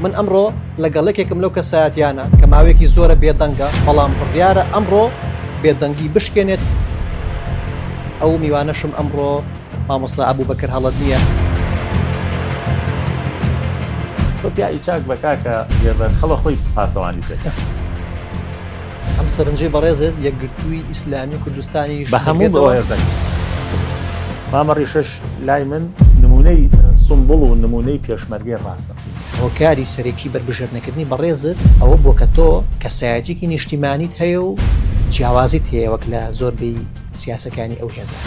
من ئەمڕۆ لەگەڵ یەکێکم لەو کەسایەتیانە کە ماوەیەکی زۆرە بێدەنگە، بەڵام بڕیارە ئەمڕۆ بێدەنگی بشکێنێت، ئەو میوانەشم ئەمڕۆ مامۆستا ئەبوبەکر هەڵەدنییە. تۆ پیاوی چاک بە کاکە زێبەر خەڵە خۆی پاسەوانیت دەکات. ئەم سەرنجەی بەڕێزت یەکگرتووی ئیسلامی کوردستانیش بە هەموو دەگرێتەوە؟ هێزەکان. مامە ڕیشەش لای من نموونەی سومبوڵ و نموونەی پێشمەرگەی ڕاستەقینە. هۆکاری سەرەکی بەربژێرنەکردنی بەڕێزت ئەوە بووە کە تۆ کەسایەتیەکی نیشتیمانیت هەیە و جیاوازیت هەیە وەک لە زۆربەی سیاسەکانی ئەو هێزە.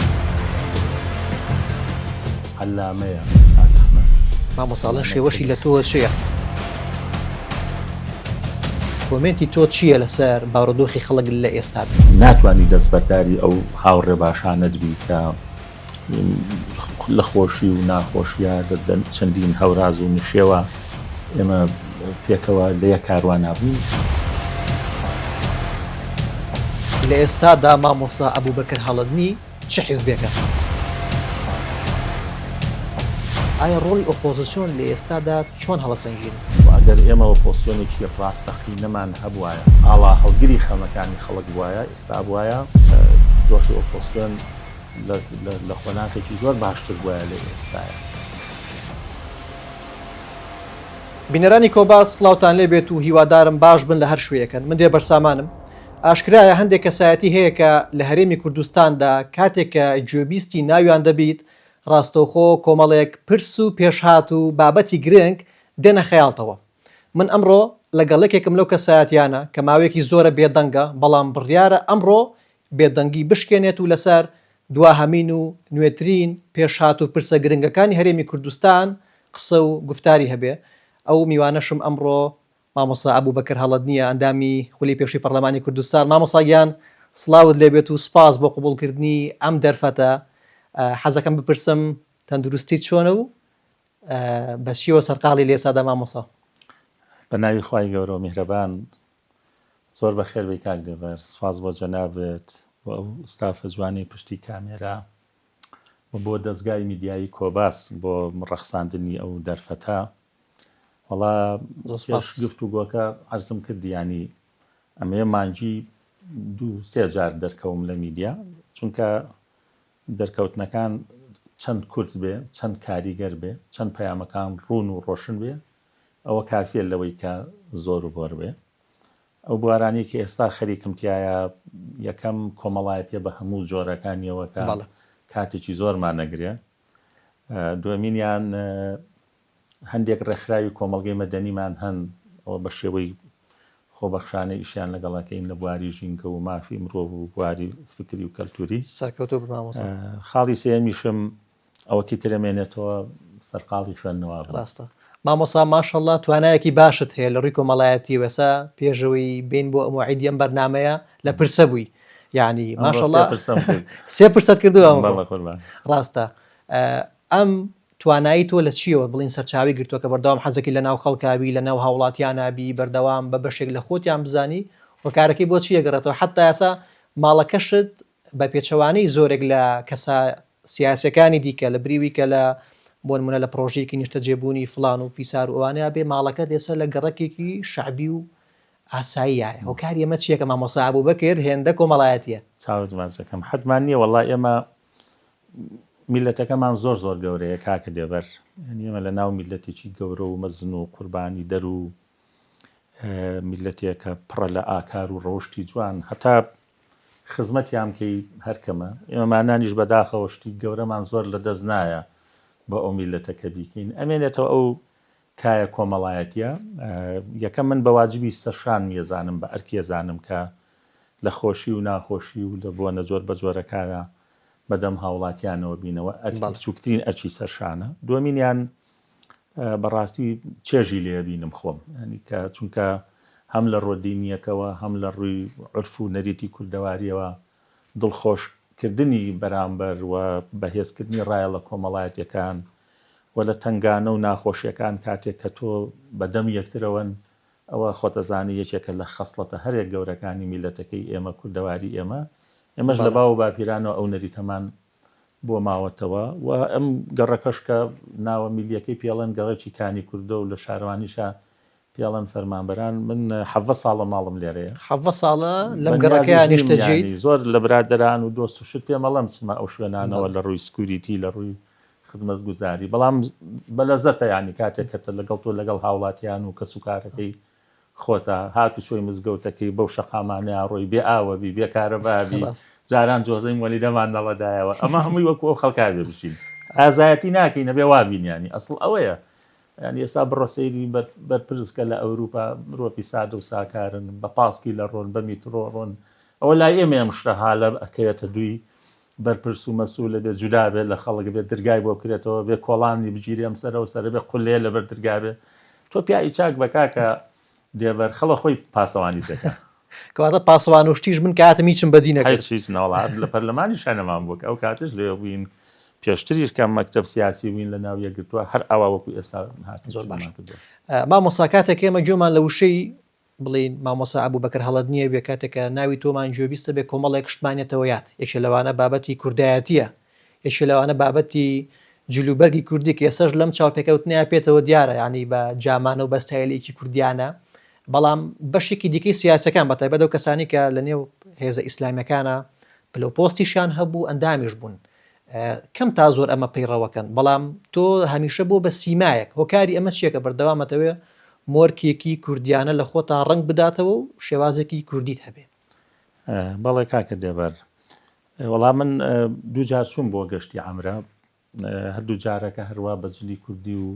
عەلامەیە کاک ئەحمەد. مامۆستا ئەڵێن شێوەشی لە تۆ چیە؟ کۆمێنتی تۆ چیە لەسەر بارودۆخی خەڵک لە ئێستادا؟ ناتوانی دەستبەرداری ئەو هاوڕێ باشانەت بی کە لە خۆشی و ناخۆشیا لە چەندین هەوراز و نشێوە ئێمە پێکەوە لە یەک کاروانا بووین. لە ئێستادا مامۆستا ئەبوبەکر هەڵەدنی چ حیزبێکە؟ ئایا ڕۆڵی ئۆپۆزسیۆن لە ئێستادا چۆن هەڵەسەنگێنی؟ وە ئەگەر ئێمە ئۆپۆسیۆنێکی ڕاستەقینەمان هەبوایە، ئاڵاهەڵگری خەمەکانی خەڵک بوایە، ئێستا بوایە دۆخی ئۆپۆسیۆن لە قۆناغێکی زۆر باشتر بوایە لە ئێستایا. بینەرانی کۆباس سڵاوتان لێ بێت و هیوادارم باش بن لە هەر شوێیەکەن من دێبەر سامانم ئاشکرایە هەندێک کەسایەتی هەیە کە لە هەرێمی کوردستاندا کاتێک کە گوێبیستی ناویان دەبیت ڕاستەوخۆ کۆمەڵێک پرس و پێشهات و بابەتی گرنگ دێنە خەیاڵتەوە من ئەمڕۆ لەگەڵ یەکێکم لەو کەسایەتیانە کە ماوەیەکی زۆرە بێدەنگە بەڵام بڕیارە ئەمڕۆ بێدەنگی بشکێنێت و لەسەر دواهەمین و نوێترین پێشهات و پرسە گرنگەکانی هەرێمی کوردستان قسە و گوفتاری هەبێ. ئەو میوانەشم ئەمڕۆ مامۆستا ئەبوبەکر هەڵەدنییە، ئەندامی خولی پێشووی پەڕلەمانی کوردستان. مامۆستا گیان سڵاوت لێبێت و سوپاس بۆ قبوڵکردنی ئەم دەرفەتە. حەزەکەم بپرسم تەندروستیت چۆنە و بە چییەوە سەرقاڵی لە ئێستادا مامۆستا؟ بە ناوی خوای گەورە و میهرەبان. زۆر بەخێر بێی کاک دێبەر، سوپاس بۆ جەنابت، بۆ ئەو ستافە جوانەی پشتی کامێرا و بۆ دەزگای میدیایی کۆباس بۆ ڕەخساندنی ئەو دەرفەتە. وەڵا زۆر پێش سوپاس. گفتوگۆکە عەرزم کرد یانی ئەمەوێ مانگی دوو سێ جار دەرکەوم لە میدیا چونکە دەرکەوتنەکان چەند کورت بێ چەند کاریگەر بێ چەند پەیامەکان ڕوون و ڕۆشن بێ ئەوە کافیە لەوەی کە زۆر و بۆر بێ. ئەو بوارانەی کە ئێستا خەریکم تیایا یەکەم کۆمەڵایەتیە بە هەموو جۆرەکانیەوە کە بەڵێ. کاتێکی زۆرمان ئەگرێ. دووەمینیان هەندێک ڕێکخراوی کۆمەڵگەی مەدەنیمان هەن ئەوە بە شێوەی خۆبەخشانە ئیشیان لەگەڵ ئەکەین لە بواری ژینگە و مافی مرۆڤ و بواری فکری و کەلتوری. سەرکەوتوو بن مامۆستا. خاڵی سێیەمیشم ئەوەکی تر ئەمێنێتەوە سەرقاڵی خوێندنەوە بم. ڕاستە مامۆستا ماشاءاللە توانایەکی باشت هەیە لە ڕووی کۆمەڵایەتیەوە ئێستا پێشەوەی بێین بۆ مواعیدی ئەم بەرنامەیە لە پرسە بووی یعنی ئەمڕۆ سێ ماشاءاللە پرسەم کرد. سێ پرسەت کردووە ئەمڕۆ بەڵێ قوربان. ڕاستە ئەم توانایی تۆ لە چیەوە بڵین سەرچاوەی گرتووە کە بەردەوام حەزەکەی لە ناو خەڵکا بی لە ناو هاوڵاتیانا بی بەردەوام بە بەشێک لە خۆتیان بزانی هۆکارەکەی بۆ چی ئەگەڕێتەوە حەتا ئێستا ماڵەکەشت بە پێچەوانەی زۆرێک لە کەسە سیاسیەکانی دیکە لە بریوی کە لە بۆ نمونە لە پڕۆژەیەکی نیشتەجێبوونی فڵان و فیسار و ئەوانەیا بێ ماڵەکەت ئێستا لە گەڕەکێکی شەعبی و ئاساییایە هۆکاری ئەمە چییە کە مامۆستا ئەبوبەکر هێندە کۆمەڵایەتیە؟ چاوت ماچ دەکەم حەتمان نیە وەڵا ئێمە میللەتەکەمان زۆر زۆر گەورەیە کاکە دێبەر یانی ئێمە لە ناو میللەتێکی گەورە و مەزن و قوربانی دەر و میللەتێکە پڕە لە ئاکار و ڕەوشتی جوان هەتا خزمەتیان بکەی هەر کەمە. ئێمەمانانیش بەداخەوە شتی گەورەمان زۆر لە دەست نایە بۆ ئەو میللەتە کە بیکەین. ئەمێنێتەوە ئەو کایە کۆمەڵایەتیە. یەکەم من بە واجبی سەرشانم یەزانم، بە ئەرک یەزانم کە لە خۆشی و ناخۆشی و لە بۆنە جۆر بە جۆرەکانا بە دەم هاوڵاتیانەوە بینەوە. ئەرکی بچووکترین ئەرکی سەرشانە. دووەمینیان بەڕاستی چێژی لێ ئەبینم خۆم یانی کە چونکە هەم لە ڕووە دینییەکەوە هەم لە ڕووی عورف و نەریتی کوردەوارییەوە دڵخۆش کردنی بەرامبەر و بەهێزکردنی ڕایەڵە کۆمەڵایەتیەکان و لە تەنگانە و ناخۆشیەکان کاتێک کە تۆ بە دەم یەکترەوەن ئەوە خۆتەزانی یەکێکە لە خەسڵەتە هەرێ گەورەکانی میللەتەکەی ئێمە کوردەواری ئێمە ئێمەش لە بەڵێ. باو و باپیرانەوە ئەو نەریتەمان بۆ ماوەتەوە و ئەم گەڕەکەش کە ناوە میللیەکەی پێڵێن گەڕەکی کانی کوردە و لە شارەوانیشا. پێڵەن فەرمانبەران من حەڤە ساڵە ماڵم لێرەیە. حەڤە ساڵە لەم گەڕەکەیا نیشتەجێیت؟ زۆر لە برادەران و دۆست و شت پێم ئەڵێن بچمە ئەو شوێنانەوە لە ڕووی security لە ڕووی خزمەتگوزاری بەڵام بەلەزەتە یانی کاتێک کە لەگەڵ تۆ لەگەڵ هاوڵاتیان و کەسوکارەکەی خۆتە هاتوچۆی مزگەوتەکەی بەو شەقامانەیا ڕۆی بێ ئاوە بی بێ کارەبا بی جاران جۆزەی مۆلیدەمان نەڵەدایەوە ئەمە هەمووی وەکو ئەو خەڵکا بێ بژین ئازایەتی ناکەین ئەبێ وا بین یانی ئەسڵ ئەوەیە یانی ئێستا بڕۆ سەیری بەرپرس کە لە ئەوروپا مرۆڤی سادە و ساکارن بە پاسکی لە ڕۆن بە میترۆ ڕۆن ئەوە لای ئێمە ئەم شتە هالە ئەکەوێتە دووی بەرپرس و مەسولە بێ جودا بێ لە خەڵک بێ درگای بۆ بکرێتەوە بێ کۆڵانی بگیرێ ئەم سەرەو سەرە بێ قولەیە لەبەر درگا بێ تۆ پیاوی چاک بە کاکە دێبەر خەڵە خۆی پاسەوانی دەکا. کەواتە پاسەوان و شتیش من کە هاتم هیچم بەدی نەکرد. هیچ هیچ نەوەڵا هەر لە پەرلەمانیشا نەمان بوو کە ئەو کاتەش لەوێ بووین پێشتریش کە مەکتەب سیاسی بووین لە ناو یەکگرتووە هەر ئاوا وەکو ئێستا هاتین زۆر باش چوونمان کردووە. مامۆستا کاتێک ئێمە گوێمان لە وشەی بڵێین مامۆستا ئەبوبەکر هەڵەدنییە بێ کاتێک کە ناوی تۆمان گوێبیستە بێ کۆمەڵێک شتمان یەتەوە یاد یەکێ لەوانە بابەتی کوردایەتییە یەکێ لەوانە بابەتی جلوبەرگی کوردی کە ئێستاش لەم چاوپێکەوتنەیا پێتەوە دیارە یانی بە جامانە و بە ستایلێکی کوردیانە بەڵام بەشێکی دیکەی سیاسەکان بە تایبەت ئەو کەسانی کە لە نێو هێزە ئیسلامیەکانە پلە و پۆستیشیان هەبوو ئەندامیش بوون کەم تا زۆر ئەمە پەیڕەوەکەن بەڵام تۆ هەمیشە بۆ بە سیمایەک هۆکاری ئەمە چیە کە بەردەوامەتەوێ مۆرکێکی کوردیانە لە خۆتا ڕەنگ بداتەوە و شێوازێکی کوردیت هەبێ؟ بەڵێ کاکە دێبەر وەڵا من دوو جار چووم بۆ گەشتی عەمرە هەردوو جارەکە هەروا بە جلی کوردی و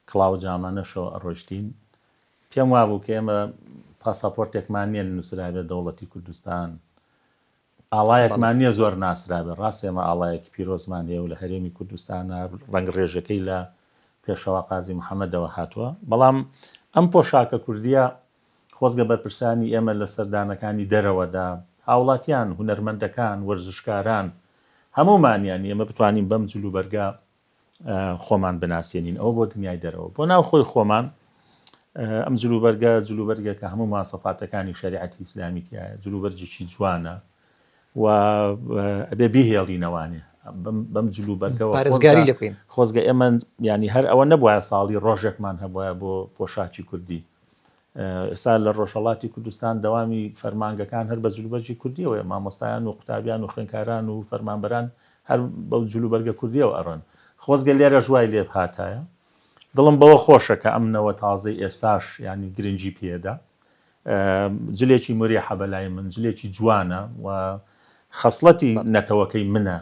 کڵاو جامانەشەوە ئەڕۆیشتین پێم وابوو کە ئێمە پاساپۆرتێکمان نییە نووسرابێت دەوڵەتی کوردستان ئاڵایەکمان نییە زۆر ناسرابێت ڕاستە ئێمە ئاڵایەکی پیرۆزمان هەیە و لە هەرێمی کوردستانە ڕەنگڕێژەکەی لە پێشەوا قازی محەمەدەوە هاتووە بەڵام ئەم پۆشاکە کوردییە خۆزگە بەرپرسانی ئێمە لە سەردانەکانی دەرەوەدا، هاوڵاتیان، هونەرمەندەکان، وەرزشکاران، هەموومان یانی ئێمە بتوانین بەم جلوبەرگە خۆمان بناسێنین. ئەوە بۆ دنیای دەرەوە. بۆ ناوخۆی خۆمان ئەم جلوبەرگە جلوبەرگێکە هەموو مواسەفاتەکانی شەریعەتی ئیسلامی تیایە، جلوبەرگێکی جوانە و ئەبێ بیهێڵینەوانێ بەم جلوبەرگەوە پارێزگاری لێ بکەین. خۆزگە ئێمە یانی هەر ئەوە نەبوایە ساڵی ڕۆژێکمان هەبوایە بۆ پۆشاکی کوردی. ئێستا لە ڕۆژهەڵاتی کوردستان دەوامی فەرمانگەکان هەر بە جلوبەرگی کوردیەوەیە، مامۆستایان و قوتابیان و خوێندکاران و فەرمانبەران هەر بەو جلوبەرگە کوردیەوە ئەڕۆن. خۆزگە لێرەش وای لێ بهاتایە. دڵم بەوە خۆشە کە ئەم نەوە تازەی ئێستاش یانی گرنگی پێدا. جلێکی مریحە بەلای من، جلێکی جوانە و خەسڵەتی نەتەوەکەی منە.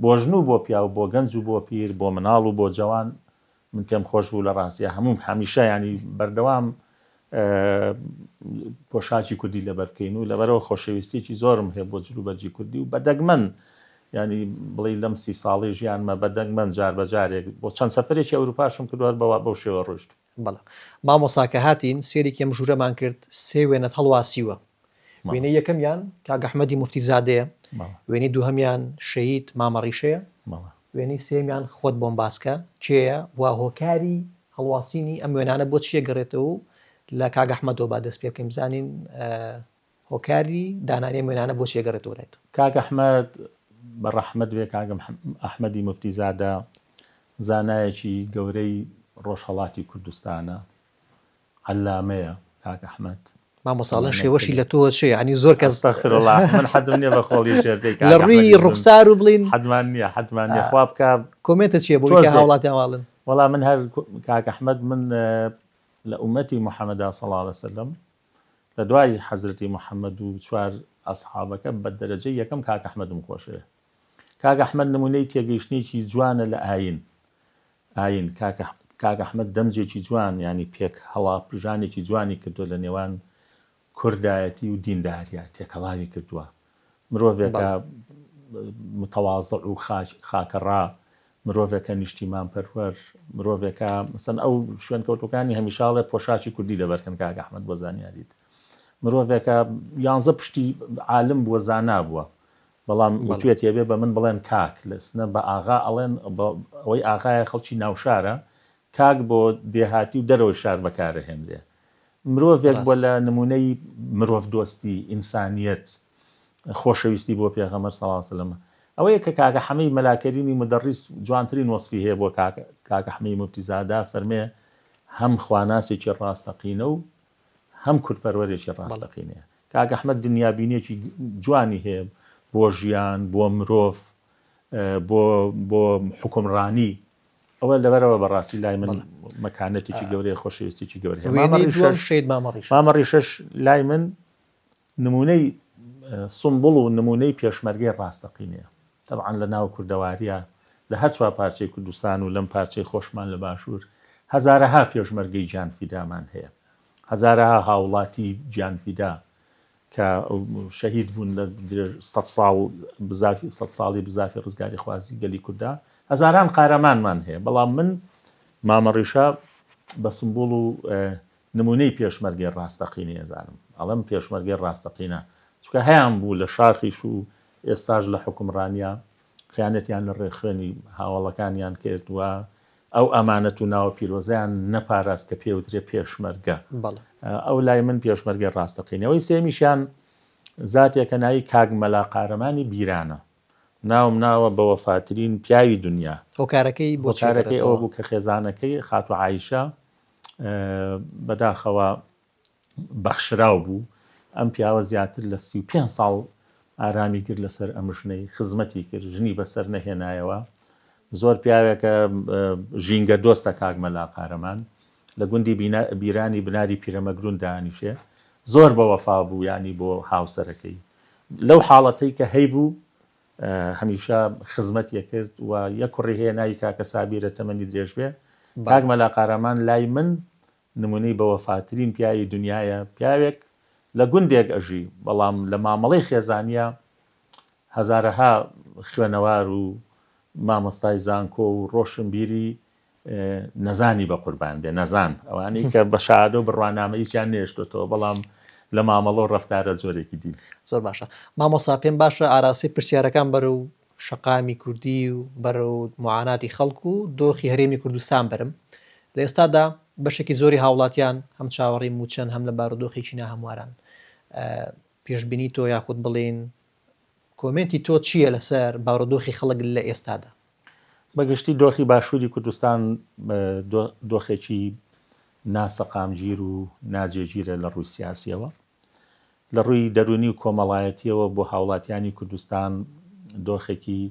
بۆ ژن و بۆ پیاو، بۆ گەنج و بۆ پیر، بۆ مناڵ و بۆ جەوان من پێم خۆش بوو لە ڕاستیا هەمووم هەمیشە یانی بەردەوام پۆشاکی کوردی لەبەر بکەین و لەبەرەوە خۆشەویستیەکی زۆرم هەیە بۆ جلوبەرگی کوردی و بە دەگمەن ینی بڵێ لەم سی ساڵی ژیانمە بە دەگمەن جار بە جارێک بۆ چەند سەفرێکی ئەوروپاشم کردووە بەوە بەو شێوە ڕۆیشت. بەڵێ مامۆستا کە هاتین سێرێکی ئەم ژوورەمان کرد سێ وێنەت هەڵواسیوە وێنەی یەکەمیان کاک ئەحمەدی موفتی زادەیە وێنەی دووهەمیان شەهید مامە ڕیشەیە وێنەی سێیەمیان خۆت بۆم باسکە کێیە و هۆکاری هەڵواسینی ئەم وێنانە بۆ چییە گەڕێتەوە و لە کاک ئەحمەدەوە با دەست پێ بکەین بزانین هۆکاری دانانی ئەم وێنانە بۆ چیە گەڕێتەوە لای تۆ؟ کاک ئەحمەد بە ڕەحمەت بێ کاک ئەحمەدی موفتی زادە زانایەکی گەورەی ڕۆژهەڵاتی کوردستانە عەلامەیە کاک ئەحمەد. مامۆستا ئەڵێن شێوەشی لە تۆ چێ یانی زۆر کەس استغفر الله من حەدم نییە بە خۆڵی ژێر پێی کاک لە ڕووی ڕوخسار و بڵین حەدمان نییە حەدمان نییە خوا بکا comment ە چییە بۆ کە هاوڵاتیان واڵن وەڵا من هەر کاک ئەحمەد من لە ئومەتی محەممەدا صلی الله علیه وسلم لە دوای حەزرەتی محەممەد و چوار ئەسحابەکە بە دەرەجەی یەکەم کاک ئەحمەدم خۆشەوێ کاک ئەحمەد نمونەی تێگەیشتنێکی جوانە لە ئاین ئاین کاک کاک ئەحمەد دەمجێکی جوان یانی پێک هەڵاپژانێکی جوانی کردوە لە نێوان کوردایەتی و دینداریا تێکەڵاوی کردوە مرۆڤێکە متەوازع و خاکەڕا مرۆڤێکە نیشتیمان پەروەر مرۆڤێکە مەسەن ئەو شوێنکەوتوەکانی هەمیشە ئەڵێ پۆشاکی کوردی لەبەرکەن کاک ئەحمەد بۆ زانیاریت مرۆڤێکە یانزە پشتی عالم بووە زانا بووە بەڵام وتویەتی ئەبێ بە من بڵێن کاک، لە سنە بە ئاغا ئەڵێن، ئەوەی ئاغایە خەڵکی ناوشارە، کاک بۆ دێهاتی و دەرەوەی شار بەکارئەهێنرێ. مرۆڤێک بووە لە نموونەی مرۆڤدۆستی، ئینسانیەت، خۆشەویستی بۆ پێغەمبەر صلی اللە علیە وسلم. ئەوەیە کە کاکە حەمەی مەلا کەریمی مودەڕیس جوانترین وەسفی هەیە بۆ کاک کاکە حەمەی موفتیزادە فەرمێ. هەم خواناسێکی ڕاستەقینە و هەم کوردپەروەرێکی ڕاستەقینەیە. کاک ئەحمەد دنیابینییەکی جوانی هەیە بۆ ژیان، بۆ مرۆڤ، بۆ بۆ حوکمڕانی. ئەوە لەبەرئەوە بەڕاستی لای من مەکانەتێکی گەورەیە، خۆشەویستییەکی گەورەی هەیە. مامە ڕیشەش، مامە ڕیشەش لای من نموونەی سومبوڵ و نموونەی پێشمەرگەی ڕاستەقینەیە. تەبعەن لە ناو کوردەوارییا لە هەر چوارپارچەی کوردستان و لەم پارچەی خۆشمان لە باشوور هەزارەها پێشمەرگەی گیانفیدامان هەیە. هەزارەها هاوڵاتی گیانفیدا کە شەهید بوون لە درێژ سەدساڵ بزافی سەدساڵی بزافی ڕزگاریخوازی گەلی کورددا هەزاران قارەمانمان هەیە. بەڵام من مامە ڕیشە بە سمبوڵ و نمونەی پێشمەرگەی ڕاستەقینەی ئەزانم ئەڵێم پێشمەرگەی ڕاستەقینە چونکە هەیان بوو لە شاخیش و ئێستاش لە حوکمڕانیا خیانەتیان لە ڕێخوێنی هاوەڵەکانیان کرد و ئەو ئەمانەت و ناوە پیرۆزەیان نەپاراست کە پێوترێ پێشمەرگە ئەو لای من پێشمەرگەی ڕاستەقینە ئەوەی سێمیشیان زاتێکە ناوی کاک مەلا قارەمانی بیرانە ناوم ناوە بەوەفاترین پیاوی دنیا. هۆکارەکەی بۆ چی هۆکارەکەی ئەوە بوو کە خێزانەکەی خاتوو عایشە بەداخەوە بەخشراو بوو، ئەم پیاوە زیاتر لە 35 ساڵ ئارامی گرت لەسەر ئەم ژنەی، خزمەتی کرد، ژنی بەسەر نەهێنایەوە. زۆر پیاوێکە ژینگە دۆستە کاک مەلا قارەمان، لە گوندی بیرانی بناری پیرەمەگرون دانیشێ، زۆر بەوەفا بوو یانی بۆ هاوسەرەکەی. لەو حاڵەتەی کە هەیبوو هەمیشە خزمەتی ئەکرد و یەک کوڕی هەیە ناوی کاکە سابیرە تەمەنی درێژ بێ. کاک مەلا قارەمان لای من نمونەی بەوەفاترین پیاوی دنیایە، پیاوێک لە گوندێک ئەژی بەڵام لە مامەڵەی خێزانیا هەزارەها خوێنەوار و مامۆستای زانکۆ و ڕۆشنبیری نەزانی بەقوربان بێ نەزان ئەوانەی کە بە شەهادە و بڕوانامە هیچیان نێشتۆتەوە بەڵام لە مامەڵە و ڕەفتارە جۆرێکی دین. زۆر باشە مامۆستا پێم باشە ئاراستەی پرسیارەکان بەرەو شەقامی کوردی و بەرەو معاناتی خەڵک و دۆخی هەرێمی کوردستان بەرم لە ئێستادا بەشێکی زۆری هاوڵاتیان هەم چاوەڕێی مووچەن هەم لە بارودۆخێکی ناهەمواران پێشبینی تۆ یاخود بڵێین کۆمێنتی تۆ چییە لەسەر بارودۆخی خەڵک لە ئێستادا؟ بە گشتی دۆخی باشووری کوردستان دۆخێکی ناسەقامگیر و ناجێگیرە لە ڕووی سیاسیەوە. لە ڕووی دەروونی و کۆمەڵایەتیەوە بۆ هاوڵاتیانی کوردستان دۆخێکی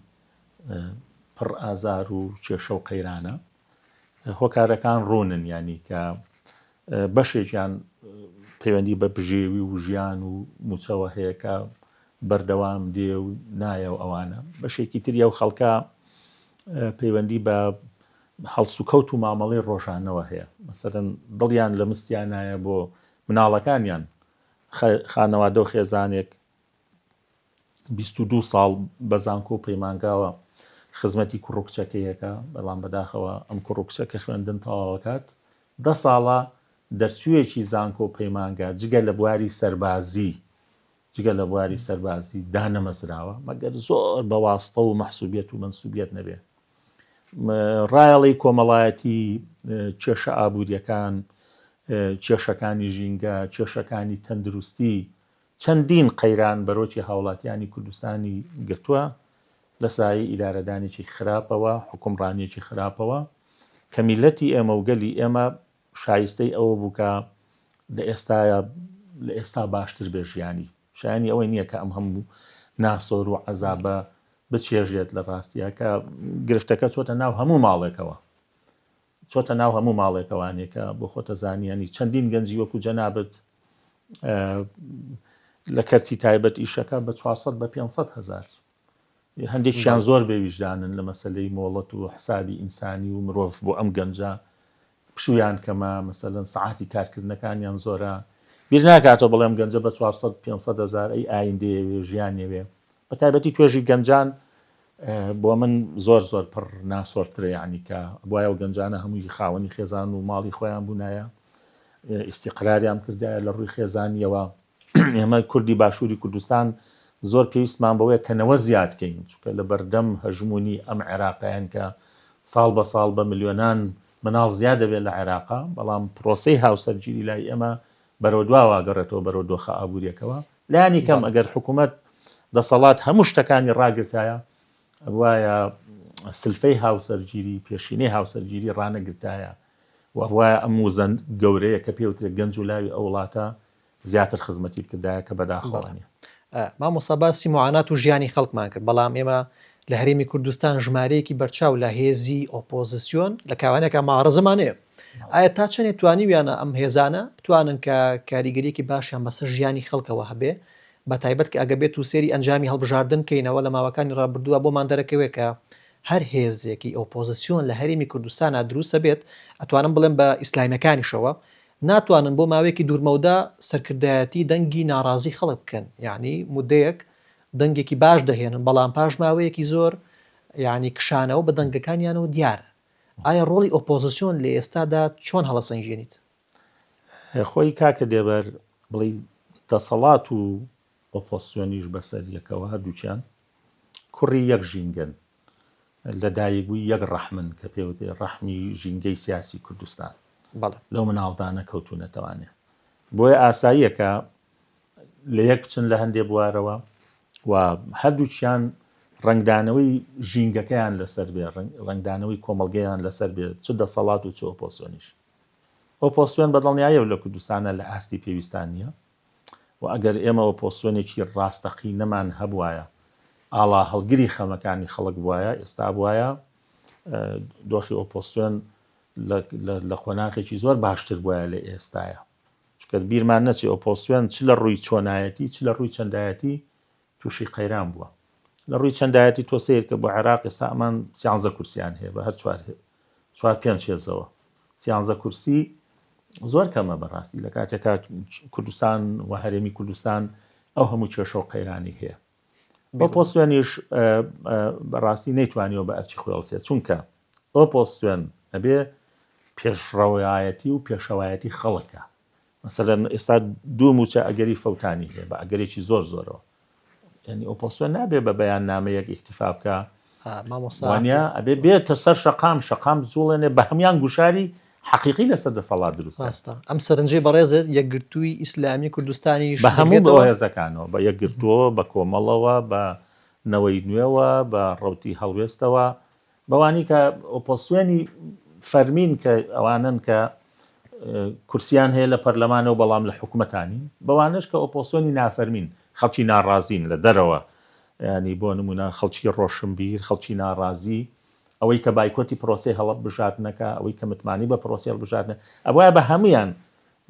پڕ ئازار و کێشە و قەیرانە. هۆکارەکان ڕوونن یانی کە بەشێکیان پەیوەندی بە بژێوی و ژیان و مووچەوە هەیە کە بەردەوام دێ و نایە و ئەوانە، بەشێکی تری ئەو خەڵکە پەیوەندی بە هەڵسوکەوت و مامەڵەی ڕۆژانەوە هەیە، مەسەلەن دڵیان لە مستیانایە بۆ مناڵەکانیان، خانەوادە و خێزانێک 22 ساڵ بە زانکۆ و پەیمانگاوە خزمەتی کوڕ و کچەکەی ئەکا، بەڵام بەداخەوە ئەم کوڕ و کچە کە خوێندن تەواو ئەکات دە ساڵە دەرچوویەکی زانکۆ و پەیمانگا جگە لە بواری سەربازی جگە لە بواری سەربازی دانەمەزراوە، مەگەر زۆر بە واستە و مەحسوبیەت و مەنسوبیەت نەبێ. ڕایەڵی کۆمەڵایەتی، کێشە ئابوورییەکان، کێشەکانی ژینگە، کێشەکانی تەندروستی، چەندین قەیران بەرۆکی هاوڵاتیانی کوردستانی گرتووە لە سایەی ئیدارەدانێکی خراپەوە، حوکمڕانییەکی خراپەوە کە میللەتی ئێمە و گەلی ئێمە شایستەی ئەوە بوو کە لە ئێستایا لە ئێستا باشتر بێ ژیانی. شایانی ئەوەی نییە کە ئەم هەموو ناسۆر و عەزابە بچێژێت لە ڕاستیا کە گرفتەکە چۆتە ناو هەموو ماڵێکەوە. چۆتە ناو هەموو ماڵێکەوانێ کە بۆ خۆتە زانی یانی چەندین گەنجی وەکو جەنابت لە کەرتی تایبەت ئیشەکە بە 400 بە 500 هەزار هەندێکیان زۆر بێ ویژدانن لە مەسەلەی مۆڵەت و حسابی ئینسانی و مرۆڤ بۆ ئەم گەنجە پشوویان کەمە مەسەلەن سەعاتی کارکردنەکانیان زۆرە بیر ناکاتەوە بڵێم گەنجە بە 400 500 هەزار ئەی ئایندەیەوێ ژیانیەوێ بە تایبەتی توێژی گەنجان بۆ من زۆر زۆر پڕ ناسۆرترە یعنی کە بواە و گەنجانە هەمووی خاوەنی خێزان و ماڵی خۆیان بوونایە ئیسیقراریان کردایە لە ڕووی خێزانیەوە ئێمە کوردی باشووری کوردستان زۆر پێویستمان بەوەیە کە نەوە زیاد کەین، چونکە لە بەردەم هەژموونی ئەم عێراقەیان کە ساڵ بە ساڵ بە ملیۆنان مناڵ زیاد دەبێت لە عێراقا، بەڵام پرۆسەی هاوسەرگیری لای ئێمە بەرەو دواوە ئەگەڕێتەوە بەرەو دۆخە ئابوورییەکەوە. لایەنی کەم ئەگەر حکوومەت دەسەڵات هەموو شتەکانی ڕاگرتایە، ئەبوایە سلفەی هاوسەرگیری، پێشینەی هاوسەرگیری ڕانەگرتایە. و ئەبوایە ئەم وزە گەورەیە کە پێی وترێ گەنج و لاوی ئەو وڵاتە زیاتر خزمەتی بکردایە کە بەداخەوە بەڵێ نیە. مامۆستا باسی موعانات و ژیانی خەڵکمان کرد، بەڵام ئێمە لە هەرێمی کوردستان ژمارەیەکی بەرچاو لە هێزی ئۆپۆزسیۆن لە کاوانێکا معارەزەمان هەیە. ئایا تا چەندێ توانیویانە ئەم هێزانە بتوانن کە کاریگەریەکی باشیان بەسەر ژیانی خەڵکەوە هەبێ بە تایبەت کە ئەگە بێت و سەیری ئەنجامی هەڵبژاردن بکەینەوە لە ماوەکانی ڕابردووە بۆمان دەرەکەوێ کە هەر هێزێکی ئۆپۆزسیۆن لە هەرێمی کوردستانا دروست ئەبێت ئەتوانم بڵێم بە ئیسلامیەکانیشەوە ناتوانن بۆ ماوەیەکی دوورمەودا سەرکردایەتی دەنگی ناڕازی خەڵک بکەن یانی مودەیەک دەنگێکی باش دەهێنن بەڵام پاش ماوەیەکی زۆر یانی کشانەوە بە دەنگەکانیانەوە دیارە ئایا ڕۆڵی ئۆپۆزسیۆن لە ئێستادا چۆن هەڵەسەنگێنیت؟ خۆی کاکە دێبەر بڵێی دەسەڵات و ئۆپۆزسیۆنیش بەسەر یەکەوە هەردووکیان کوڕی یەک ژینگەن، لە دایکبووی یەک ڕەحمن کە پێ وترێ ڕەحمی ژینگەی سیاسی کوردستان. بەڵێ. لەو مناڵدانە کەوتوونەتەوانێ. بۆیە ئاساییە کە لە یەک بچن لە هەندێ بوارەوە و هەردووکیان ڕەنگدانەوەی ژینگەکەیان لەسەر بێ، ڕەنگدانەوەی کۆمەڵگەیان لەسەر بێ، چ دەسەڵات و چ ئۆپۆزسیۆنیش. ئۆپۆزسیۆن بە دڵنیاییەوە لە کوردستانا لە ئاستی پێویستا نییە و ئەگەر ئێمە ئۆپۆزسیۆنێکی ڕاستەقینەمان هەبوایە، ئاڵاهەڵگری خەمەکانی خەڵک بوایە، ئێستا بوایە دۆخی ئۆپۆزسیۆن لە قۆناغێکی زۆر باشتر بوایە لە ئێستایا. چونکە بیرمان نەچێ ئۆپۆزسیۆن چ لە ڕووی چۆنایەتی چ لە ڕووی چەندایەتی تووشی قەیران بووە. لە ڕووی چەندایەتی تۆ سەیر کە بۆ عێراق ئێستا ئەمان سیانزە کورسیان هەیە بە هەر چوار چوار پێنج هێزەوە سیانزە کورسی زۆر کەمە بەڕاستی لە کاتێکا کوردستان و هەرێمی کوردستان ئەو هەموو کێشە و قەیرانی هەیە. ئۆپۆزسیۆنیش بەڕاستی نەیتوانیوە بە ئەرکی خۆی هەڵسێت چونکە ئۆپۆزسیۆن ئەبێ پێشڕەوایەتی و پێشەوایەتی خەڵکە مەسەلەن ئێستا دوو موچە ئەگەری فەوتانی هەیە بە ئەگەرێکی زۆر زۆرەوە یعنی ئۆپۆزسیۆن نابێ بە بەیاننامەیەک ئیکتیفا بکە وانە ئەبێ بێتە سەر شەقام شەقام بجوڵێنێ بە هەموان گوشاری حەقیقی لەسەر دەسەڵات دروست ڕاستە ئەم سەرنجەی بەڕێزت یەکگرتووی ئیسلامی کوردستانیش بە هەموو بەو هێزەکانەوە بە یەکگرتووەوە بە کۆمەڵەوە بە نەوەی نوێوە بە ڕەوتی هەڵوێستەوە بەوانی کە ئۆپۆسیۆنی فەرمین کە ئەوانن کە کورسیان هەیە لە پەرلەمانەوە بەڵام لە حکومەتانین بەوانەش کە ئۆپۆسیۆنی نافەرمین خەڵکی ناڕازین لە دەرەوە ینی بۆ نمونە خەڵکی ڕۆشنبیر خەڵکی ناڕازی ئەوەی کە بایکۆتی پرۆسەی هەڵبژاردنەکە، ئەوەی کە متمانەی بە پرۆسەی هەڵبژاردنە، ئەبوایە بە هەموویان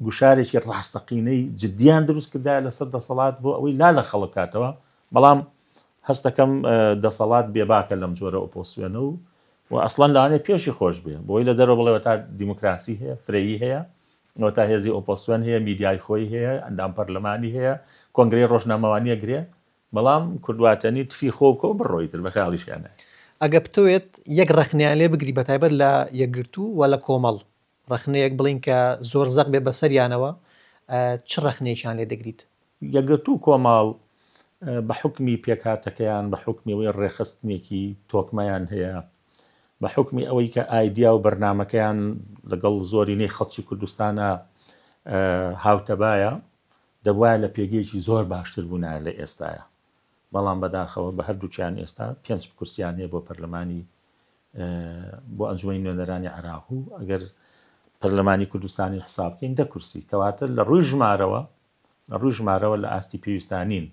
گوشارێکی ڕاستەقینەی جدییان دروست کردایە لەسەر دەسەڵات بۆ ئەوەی لا لە خەڵک بکاتەوە، بەڵام هەست دەکەم دەسەڵات بێباکە لەم جۆرە ئۆپۆسیۆنە و و ئەسڵەن لەوانەیە پێشی خۆش بێ بۆی لە دەرەوە بڵێ وەتا دیموکراسی هەیە، فرەیی هەیە، وەتا هێزی ئۆپۆسیۆن هەیە، میدیای خۆی هەیە، ئەندام پەرلەمانی هەیە، کۆنگرەی ڕۆژنامەوانی ئەگرێ، بەڵام کورد واتەنی تفی خۆ بکە و بڕۆ ئیتر بە خەیاڵیشیان نایە. ئەگەر بتەوێت یەک ڕەخنەیان لێ بگری بەتایبەت لە یەکگرتوو و لە کۆمەڵ، ڕەخنەیەک بڵێین کە زۆر زەق بێ بەسەریانەوە، چ ڕەخنەیەکیان لێ دەگریت؟ یەکگرتوو و کۆمەڵ بە حوکمی پێکهاتەکەیان، بە حوکمی ئەوەی ڕێکخستنێکی تۆکمەیان هەیە، بە حوکمی ئەوەی کە ئایدیا و بەرنامەکەیان لەگەڵ زۆرینەی خەڵکی کوردستانا هاوتەبایە، دەبوایە لە پێگەیەکی زۆر باشتر بوونایە لە ئێستایا، بەڵام بەداخەوە بە هەردووکیان ئێستا پێنج کورسیان هەیە بۆ پەرلەمانی بۆ ئەنجومەنی نوێنەرانی عێراق و ئەگەر پەرلەمانی کوردستانی حساب بکەین دە کورسی کەواتە لە ڕووی ژمارەوە لە ڕووی ژمارەوە لە ئاستی پێویستا نین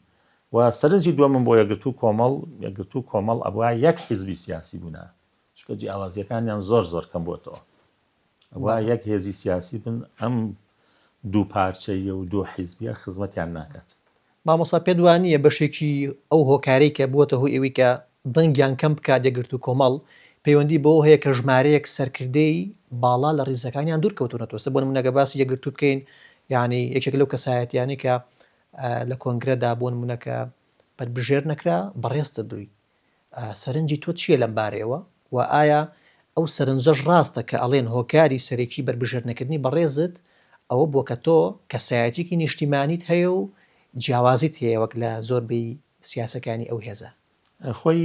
و سەرنجی دووەمم بۆ یەکگرتوو کۆمەڵ یەکگرتوو کۆمەڵ ئەبوایە یەک حیزبی سیاسی بوونایە چونکە جیاوازیەکانیان زۆر زۆر کەم بۆتەوە وا یەک هێزی سیاسی بن ئەم دوو پارچەییە و دوو حیزبیە خزمەتیان ناکات. مامۆستا پێت وا نییە بەشێکی ئەو هۆکارەی کە بووەتە هۆی ئەوی کە دەنگیان کەم بکات یەکگرتوو کۆمەڵ پەیوەندی بەوە هەیە کە ژمارەیەک سەرکردەی باڵا لە ڕیزەکانیان دوور کەوتوونەتەوە سە بۆ نموونە گەر باسی یەکگرتوو بکەین یانی یەکێک لەو کەسایەتیانەی کە لە کۆنگرەدا بۆ نموونە کە بەربژێر نەکرا بەڕێزت بووی سەرنجی تۆ چییە لەم بارەیەوە و ئایا ئەو سەرنجەش ڕاستە کە ئەڵێن هۆکاری سەرەکی بەربژێرنەکردنی بەڕێزت ئەوە بووە کە تۆ کەسایەتیەکی نیشتیمانیت هەیە و جیاوازیت هەیە وەک لە زۆربەی سیاسەکانی ئەو هێزە؟ خۆی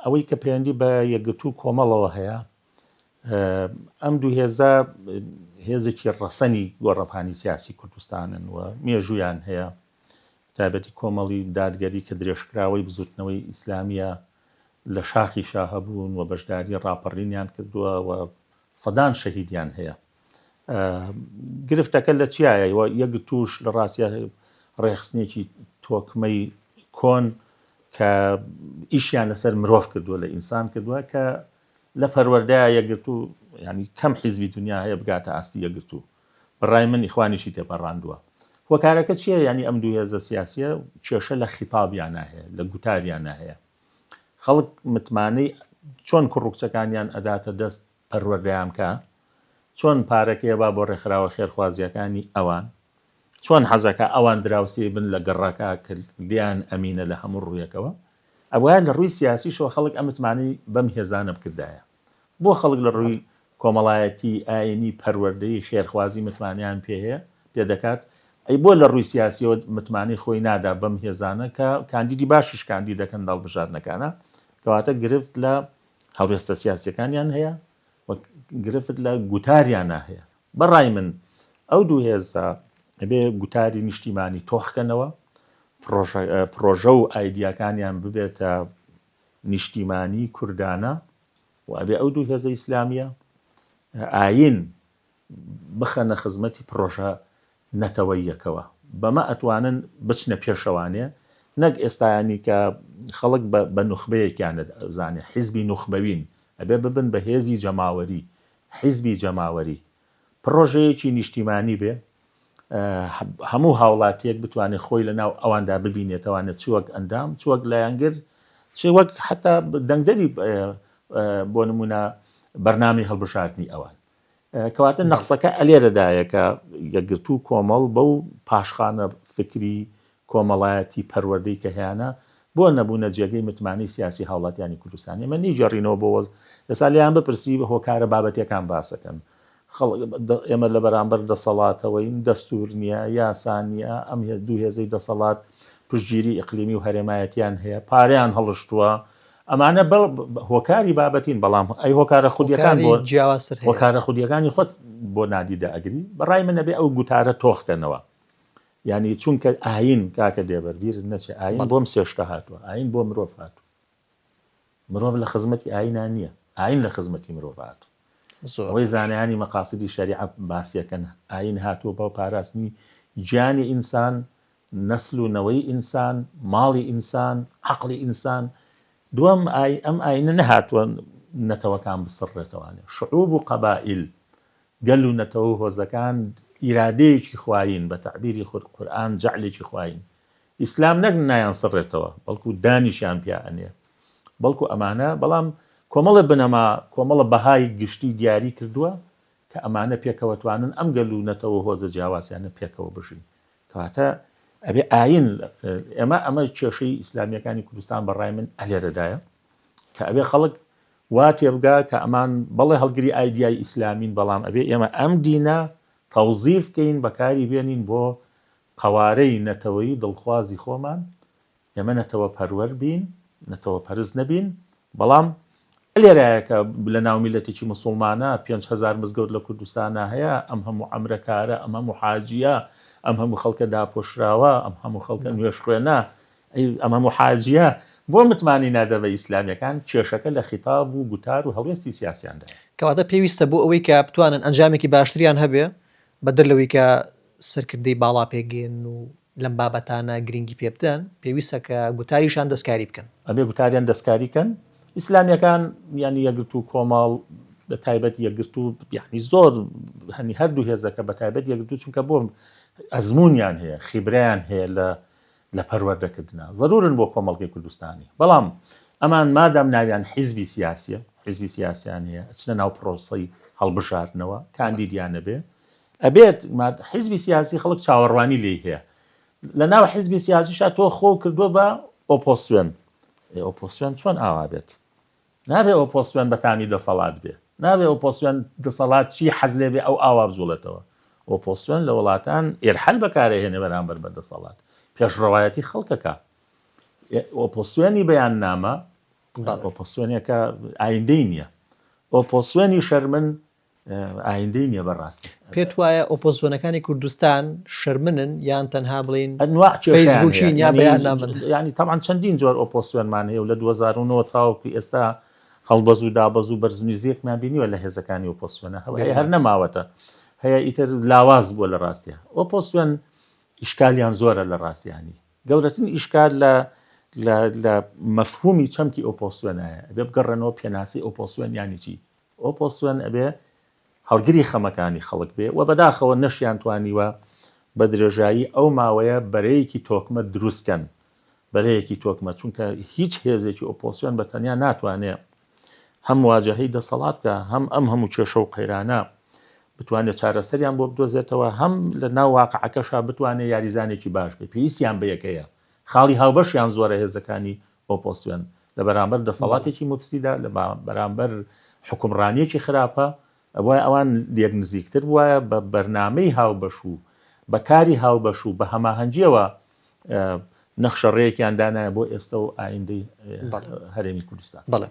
ئەوەی کە پەیوەندی بە یەکگرتوو کۆمەڵەوە هەیە ئەم دوو هێزە هێزێکی ڕەسەنی گۆڕەپانی سیاسی کوردستانن و مێژوویان هەیە بەتایبەتی کۆمەڵی دادگەری کە درێژکراوەی بزوتنەوەی ئیسلامیە لە شاخیشا هەبوون و بەشداری ڕاپەڕینیان کردووە و سەدان شەهیدیان هەیە. گرفتەکە لە چیایە یەکگرتووش لە ڕاستیا ڕێکخستنێکی تۆکمەی کۆن کە ئیشیان لەسەر مرۆڤ کردووە لە ئینسان کردووە کە لە پەروەردەیا یەکگرتوو یانی کەم حیزبی دنیا هەیە بگاتە ئاستی یەکگرتوو بەڕای من ئیخوانیشی تێپەڕاندووە هۆکارەکە چییە یانی ئەم دوو هێزە سیاسیە کێشە لە خیتابیانە هەیە لە گوتاریانە هەیە خەڵک متمانەی چۆن کوڕ و کچەکانیان ئەداتە دەست پەروەردەیان بکا چۆن پارەکەی ئەبا بۆ ڕێکخراوە خێرخوازیەکانی ئەوان چۆن حەزەکا ئەوان دراوسێی بن لە گەڕەکا کە لێیان ئەمینە لە هەموو ڕوویەکەوە ئەبوایە لە ڕووی سیاسیشەوە خەڵک ئەم متمانەی بەم هێزانە بکردایە بۆ خەڵک لە ڕووی کۆمەڵایەتی ئاینی پەروەردەیی خێرخوازی متمانەیان پێ هەیە پێ دەکات ئەی بۆ لە ڕووی سیاسیەوە متمانەی خۆی نادا بەم هێزانە کە کاندیدی باشیش کاندید دەکەن لە هەڵبژاردنەکانا کەواتە گرفت لە هەڵوێستە سیاسیەکانیان هەیە و گرفت لە گوتاریانا هەیە. بە ڕای من ئەو دوو هێزە ئەبێ گوتاری نیشتیمانی تۆخ کەنەوە، پڕۆژە و ئایدیاکانیان ببێتە نیشتیمانی کوردانە و ئەبێ ئەو دوو هێزە ئیسلامیە ئایین بخەنە خزمەتی پڕۆژە نەتەوەییەکەوە. بەمە ئەتوانن بچنە پێشەوانێ نەک ئێستایانی کە خەڵک بە بە نوخبەیەکیان ئەزانێ حیزبی نوخبەوین ئەبێ ببن بە هێزی جەماوەری حیزبی جەماوەری پڕۆژەیەکی نیشتیمانی بێ هەموو هاوڵاتیەک بتوانێ خۆی لە ناو ئەواندا ببینێتەوانێ چ وەک ئەندام چ وەک لایەنگر چ وەک حەتا دەنگدەری بۆ نمونە بەرنامەی هەڵبژاردنی ئەوان. کەواتە نەقسەکە ئەلێرەدایە کە یەکگرتوو و کۆمەڵ بەو پاشخانە فکری، کۆمەڵایەتی، پەروەردەی کە هەیانە بۆ نەبوونە جێگەی متمانەی سیاسی هاوڵاتیانی کوردستان؟ ئێمە نەیگێڕینەوە بۆ وەز ئێستا لێیان بپرسی هۆکارە بابەتیەکان باسەکەن خەڵک ئێمە لە بەرامبەر دەسەڵاتەوەین دەستور نییە یاسا نییە ئەم دوو هێزەی دەسەڵات پشتگیری ئیقلیمی و هەرێمایەتیان هەیە پارەیان هەڵشتووە ئەمانە بە هۆکاری بابەتین بەڵام ئەی هۆکارە خودیەکان هۆکاری بۆ جیاوازتر هەیە. هۆکارە خودیەکانی خۆت بۆ نادیدە ئەگری بەڕای من ئەبێ ئەو گوتارە تۆخ کەنەوە یانی چونکە ئاین کاکە دێبەر بیرت نەچێ ئاین بەڵێ. بۆم سێ شتە هاتووە ئاین بۆ مرۆڤ هاتووە مرۆڤ لە خزمەتی ئاینا نییە ئاین لە خزمەتی مرۆڤ هاتووە زۆر ئەوەی باش. زانایانی مەقاسیدی شەریعە باسیەکەن ئاین هاتووە بۆ پاراستنی گیانی ئینسان نەسل و نەوەی ئینسان، ماڵی ئینسان، عەقڵی ئینسان. دووەم، ئای ئەم ئاینە نەهاتووە نەتەوەکان بسڕێتەوانێ. شعوب و قەبائیل، گەل و نەتەوە و هۆزەکان ئیرادەیەکی خوایین، بە تەعبیری خود قورئان جەعلێکی خوایین. ئیسلام نەک نایانسڕێتەوە، بەڵکو دانیشیان پیا ئەنێ. بەڵکو ئەمانە، بەڵام کۆمەڵێ بنەما، کۆمەڵە بەهای گشتی دیاری کردووە کە ئەمانە پێکەوە توانن ئەم گەل و نەتەوە و هۆزە جیاوازیانە پێکەوە بژین. کەواتە ئەبێ ئاین ئێمە ئەمە کێشەی ئیسلامیەکانی کوردستان بە ڕای من ئەلێرەدایە کە ئەبێ خەڵک وا تێبگا کە ئەمان بەڵێ هەڵگری ئایدیای ئیسلامین بەڵام ئەبێ ئێمە ئەم دینە تەوزیف کەین بەکاری بێنین بۆ قەوارەی نەتەوەیی دڵخوازی خۆمان ئێمە نەتەوە پەروەر بین، نەتەوە پەرست نەبین، بەڵام لێرایە کە لە ناو میللەتێکی موسوڵمانە 5000 مزگەوت لە کوردستانا هەیە، ئەم هەموو عەمرەکارە، ئەم هەموو حاجییە، ئەم هەموو خەڵکە داپۆشراوە، ئەم هەموو خەڵکە نوێژخوێنە، ئەی ئەم هەموو حاجییە بۆ متمانەی نادا بە ئیسلامییەکان؟ کێشەکە لە خیتاب و گوتار و هەڵوێستی سیاسیاندایە. کەواتە پێویستە بۆ ئەوەی کە بتوانن ئەنجامێکی باشتریان هەبێ، بەدەر لەوەی کە سەرکردەی باڵا پێکگەیەنن و لەم بابەتانە گرنگی پێ بدەن، پێویستە کە گوتاریشان دەستکاری بکەن. ئەبێ گوتاریان دەستکاری کەن. ئیسلامیەکان یانی یەکگرتوو کۆمەڵ بە تایبەت یەکگرتوو یانی زۆر هەنی هەردوو هێزەکە بە تایبەت یەکگرتوو چونکە بۆ ئەزموونیان هەیە خیبرەیان هەیە لە لە پەروەردەکردنا زەرورن بۆ کۆمەڵگەی کوردستانی بەڵام ئەمان مادام ناویان حیزبی سیاسیە حیزبی سیاسیان هەیە ئەچنە ناو پرۆسەی هەڵبژاردنەوە کاندیدیان نەبێ ئەبێت حیزبی سیاسی خەڵک چاوەڕوانی لێی هەیە لە ناو حیزبی سیاسیشا تۆ خۆ کردووە بە ئۆپۆسیۆن ئۆپۆسیۆن چۆن ئاوا بێت نابێ ئۆپۆسیۆن بە تامی دەسەڵات بێ نابێ ئۆپۆسیۆن دەسەڵات چی حەز لێ بێ ئەو ئاوا بجوڵێتەوە ئۆپۆسیۆن لە وڵاتان ئێرحەل بەکارەهێنێ بەرامبەر بە دەسەڵات پێشڕەوایەتی خەڵکەکە ئۆپۆسیۆنی بەیاننامە ئۆپۆسیۆنێکە ئایندەی نییە ئۆپۆسیۆنی شەرمن ئایندەی نیە بەڕاستی. پێت وایە ئۆپۆزسیۆنەکانی کوردستان شەرمنن یان تەنها بڵێین ئەنواع کێشەیان هەیە فەیسبووکین یا بەیاننامەن؟ یانی تەبعەن چەندین جۆر ئۆپۆزسیۆنمان هەیە و لە 2009 تاوەکو ئێستا هەڵبەز و دابەز و بەرزنویزیەکمان بینیوە لە هێزەکانی ئۆپۆزسیۆنە هەیە هەر نەماوەتە. هەیە ئیتر لاواز بووە لە ڕاستیا. ئۆپۆزسیۆن ئیشکالیان زۆرە لە ڕاستیانی. گەورەترین ئیشکال لە لە لە مەفهومی چەمکی ئۆپۆزسیۆنایە. ئەبێ بگەڕێنەوە پێناسەی ئۆپۆزسیۆن یانی چی؟ ئۆپۆزسیۆن ئەبێ هەڵگری خەمەکانی خەڵک بێ و بەداخەوە نەشیانتوانیوە بە درێژایی ئەو ماوەیە بەرەیەکی تۆکمە دروست کەن. بەرەیەکی تۆکمە چونکە هیچ هێزێکی ئۆپۆزسیۆن بە تەنیا ناتوانێ هەم مواجەهەی دەسەڵات بکا، هەم ئەم هەموو کێشە و قەیرانە بتوانێت چارەسەریان بۆ بدۆزێتەوە، هەم لە ناو واقعەکەشا بتوانێت یاریزانێکی باش بێت. پێویستیان بە یەک هەیە. خاڵی هاوبەشیان زۆرە هێزەکانی ئۆپۆزسیۆن لە بەرامبەر دەسەڵاتێکی موفسیدا، لە بەرامبەر حوکمڕانییەکی خراپە، ئەبوایە ئەوان لێک نزیکتر بوایە، بە بەرنامەی هاوبەش و بە کاری هاوبەش و بە هەماهەنگییەوە نەخشە ڕێیەکیان دانایە بۆ ئێستە و ئایندەی هەرێمی کوردستان. بەڵێ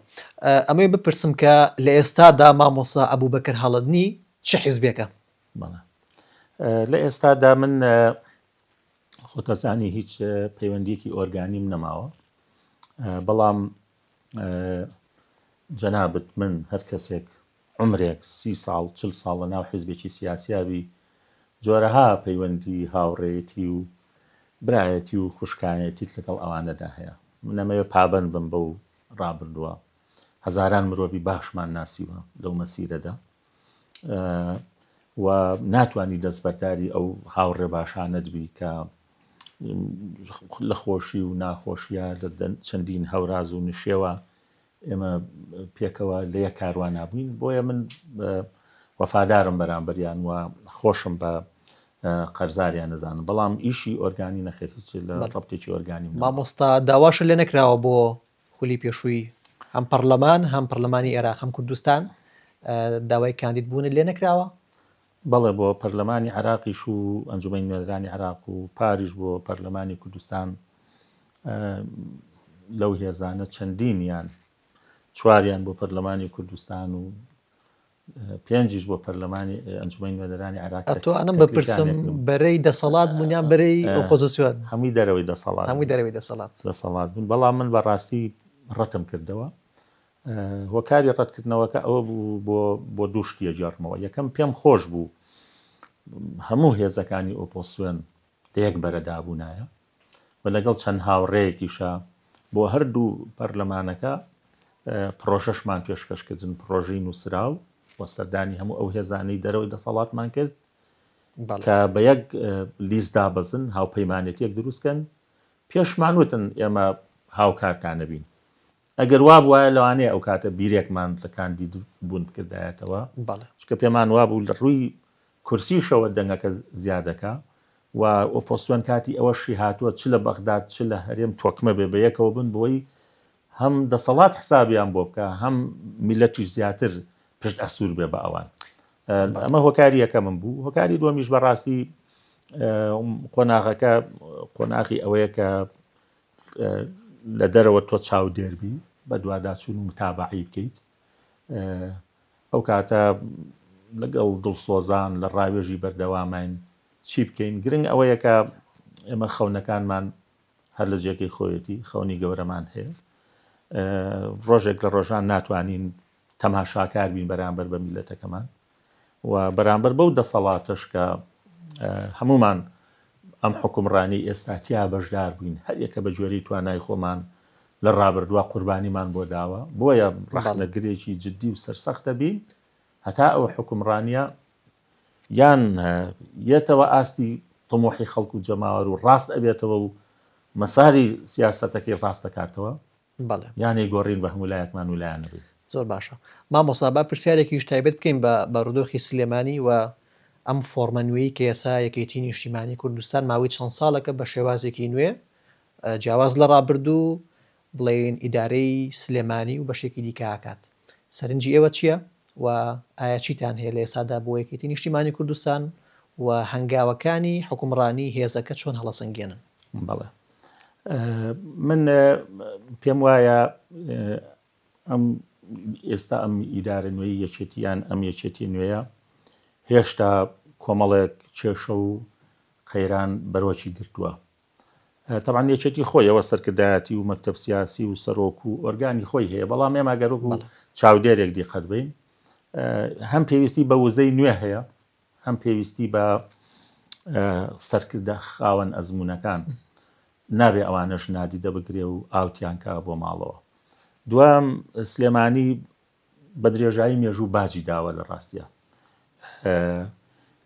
ئەمەوێ بپرسم کە لە ئێستادا مامۆستا ئەبوبەکر هەڵەدنی چ حیزبێکە؟ بەڵێ لە ئێستادا من خۆتەزانی هیچ پەیوەندیەکی ئۆرگانیم نەماوە بەڵام جەنابت من هەر کەسێک عومرێک سی ساڵ چل ساڵ لە ناو حیزبێکی سیاسیا بی جۆرەها پەیوەندی هاوڕێیەتی و برایەتی و خوشکایەتیت لەگەڵ ئەوانەدا هەیە. من ئەمەوێ پابەند بم بەو ڕابردووە. هەزاران مرۆڤی باشمان ناسیوە لەو مەسیرەدا و ناتوانی دەستبەرداری ئەو هاوڕێ باشانەت بی کە لە خۆشی و ناخۆشیە لە چەندین هەوراز و نشێوە ئێمە پێکەوە لە یەک کاروانا بووین، بۆیە من وەفادارم بەرامبەریان و خۆشم بە قەرزاریان نەزانم، بەڵام ئیشی ئۆرگانی نەخێر هیچ لە ڕەبتێکی ئۆرگانیم نەبوو. مامۆستا داواشت لێ نەکراوە بۆ خولی پێشووی هەم پەڕلەمان هەم پەڕلەمانی ئێراق هەم کوردستان داوای کاندید بوونت لێ نەکراوە؟ بەڵێ بۆ پەرلەمانی عێراقیش و ئەنجومەنی نوێنەرانی عێراق و پاریش بۆ پەرلەمانی کوردستان لەو هێزانە چەندینیان چواریان بۆ پەرلەمانی کوردستان و پێنجیش بۆ پەرلەمانی ئەنجومەنی نوێنەرانی عێراق ئەتوانم بپرسم بەرەی دەسەڵات بوون یان بەرەی ئۆپۆزیسیۆن؟ هەمووی دەرەوەی دەسەڵات هەمووی دەرەوەی دەسەڵات دەسەڵات بوون بەڵام من بەڕاستی ڕەتم کردەوە هۆکاری ڕەتکردنەوەکە ئەوە بوو بۆ بۆ دوو شتی ئەگێڕمەوە یەکەم پێم خۆش بوو هەموو هێزەکانی ئۆپۆسیۆن لە یەک بەرەدا بوونایە و لەگەڵ چەند هاوڕێیەکیشا بۆ هەردوو پەرلەمانەکە پڕۆژەشمان پێشکەشکردن پڕۆژەی نووسراو و سەردانی هەموو ئەو هێزانەی دەرەوەی دەسەڵاتمان کرد کە بە یەک لیست دابەزن هاوپەیمانێتیەک دروستکەن پێشمان وتن ئێمە هاوکارتان نەبین ئەگەر وابوایە لەوانەیە ئەو کاتە بیرێکمان لە کاندید بوون بکردایەتەوە، چونکە پێمان وابوو لە ڕووی کورسیشەوە دەنگەکە زیادەکا و ئۆپۆزسیۆن کاتی ئەوەشی هاتووە چ لە بەغداد چ لە هەرێم تۆکمە بێ بەیەکەوە بن بۆی هەم دەسەڵات حسابیان بۆ بکا هەم میللەتیش زیاتر پشت ئەستوور بێ بە ئەوان. ئەمە هۆکاری یەکەمم بوو. هۆکاری دووەمیش بەڕاستی قۆناغەکە قۆناغی ئەوەیە کە لە دەرەوە تۆ چاودێر بی بەدواداچوون و متابەعەی بکەیت ئەو کاتە لەگەڵ دڵسۆزان لە ڕاوێژی بەردەوامین چی بکەین گرنگ ئەوەیە کە ئێمە خەونەکانمان هەر لە جێگەی خۆیەتی خەونی گەورەمان هەیە ڕۆژێک لە ڕۆژان ناتوانین تەماشاکار بین بەرامبەر بە میلەتەکەمان و بەرامبەر بەو دەسەڵاتەش کە هەموومان ئەم حوکمڕانی ئێستا تیا بەشدار بووین هەر یەکە بە گوێرەی توانای خۆمان لە ڕابردووە قوربانیمان بۆ داوە بۆیە ڕەخنەگرێکی جدی و سەرسەخت دەبین هەتا ئەو حوکمڕانیە یان یەتەوە ئاستی طموحی خەڵک و جەماوەر و ڕاست ئەبێتەوە و مەساری سیاسەتەکەی ڕاست دەکاتەوە بەڵێ. یان ئەیگۆڕین بە هەموو لایەکمان و لایان نەبین. زۆر باشە مامۆستا با پرسیارێکیش تایبەت بکەین بە بارودۆخی سلێمانی و ئەم فۆڕمە نوێی کە ئێستا یەکێتی نیشتیمانی کوردستان ماوەی چەند ساڵێکە بە شێوازێکی نوێ جیاواز لە ڕابردوو بڵێین ئیدارەی سلێمانی و بەشێکی دیکە ئەکات سەرنجی ئێوە چییە و ئایا چیتان هەیە لە ئێستادا بۆ یەکێتی نیشتیمانی کوردستان و هەنگاوەکانی حوکمڕانی هێزەکە چۆن هەڵەسەنگێنن؟ بەڵێ من پێم وایە ئەم ئێستا ئەم ئیدارە نوێی یەکێتی یان ئەم یەکێتی نوێیە هێشتا کۆمەڵێک کێشە و قەیران بەرۆکی گرتووە تەبعەن یەکێتی خۆیەوە سەرکردایەتی و مەکتەب سیاسی و سەرۆک و ئۆرگانی خۆی هەیە بەڵام ئێمە گەر وەکو چاودێرێک دیقەت بین هەم پێویستی بە وزەی نوێ هەیە. هەم پێویستی بە سەرکردە خاوەن ئەزموونەکان نابێ ئەوانەش نادیدە بگرێ و ئاوتیان کا بۆ ماڵەوە. دوام سلێمانی بە درێژایی مێژوو باجی داوە لە ڕاستیا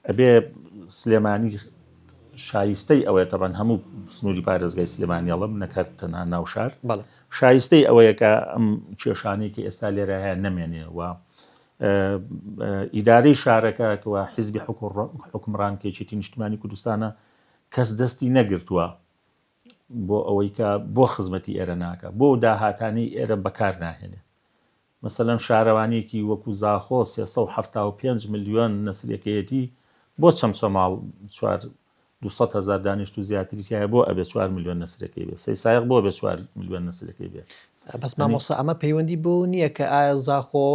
ئەبێ سلێمانی شایستەی ئەوەیە تەبەن هەموو سنووری پارێزگای سلێمانی ئەڵم نەکات تەنها ناو شار شایستەی ئەوەیە کە ئەم کێشانەی کە ئێستا لێرە هەیە نەمێنێ و ئیدارەی شارەکە کەوا حیزبی حکومڕان کە یەکێتی نیشتمانی کوردستانە کەس دەستی نەگرتووە بۆ ئەوەی کە بۆ خزمەتی ئێرە ناکە بۆ داهاتانی ئێرە بەکار ناهێنێ مەسەلەن شارەوانیەکی وەکو زاخۆ 375 ملیۆن نەسرەکەیەتی بۆ چەمچەماڵ چوار 200 هەزار دانیشتوو زیاتری تیایە بۆ ئەبێ چوار ملیۆن نەسرەکەی بێ سەی سایەق بۆ بێ چوار ملیۆن نەسرەکەی بێ بەس مامۆستا ئەمە پەیوەندی بەوە نییە کە ئایا زاخۆ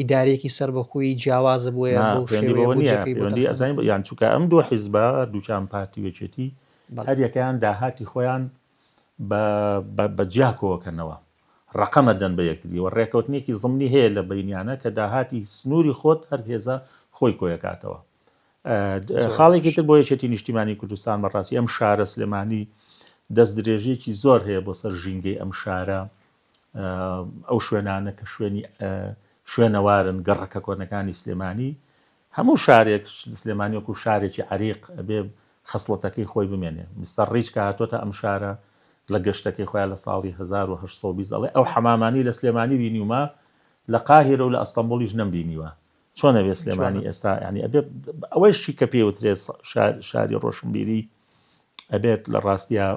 ئیدارەیەکی سەربەخۆی جیاوازە بۆیە نا بەو پەیوەندی شێوەیە بەوە نییە بودجەکەی بۆ پەیوەندی تەرخان ئەزانی یان چونکە ئەم دوو حیزبە دووکیان پارتی و یەکێتی بەڵێ. هەر یەکەیان داهاتی خۆیان بە بە بە جیا کۆکەنەوە ڕەقەم ئەدەن بە یەکتری و ڕێکەوتنێکی زمنی هەیە لە بەینیانە کە داهاتی سنووری خۆت هەر هێزە خۆی کۆیەکاتەوە زۆر خاڵێکی باش. تر بۆ یەکێتی نیشتیمانی کوردستان بەڕاستی ئەم شارە سلێمانی دەست درێژیەکی زۆر هەیە بۆ سەر ژینگەی ئەم شارە ئەو شوێنانە کە شوێنی شوێنەوارن گەڕەکە کۆنەکانی سلێمانی هەموو شارێک سلێمانی وەکو شارێکی عەریق ئەبێ خەسڵەتەکەی خۆی بمێنێ مستەر ڕیچ کە هاتۆتە ئەم شارە لە گەشتەکەی خۆیان لە ساڵی 1820 ئەڵێ ئەو حەمامانی لە سلێمانی بینیومە لە قاهیرە و لە ئەستەمبوڵیش نەمبینیوە چۆن ئەبێ سلێمانی ئێستا ینی ئەبێ ئەوەیشی کە پێ وترێ شاری ڕۆشنبیری ئەبێت لە ڕاستیا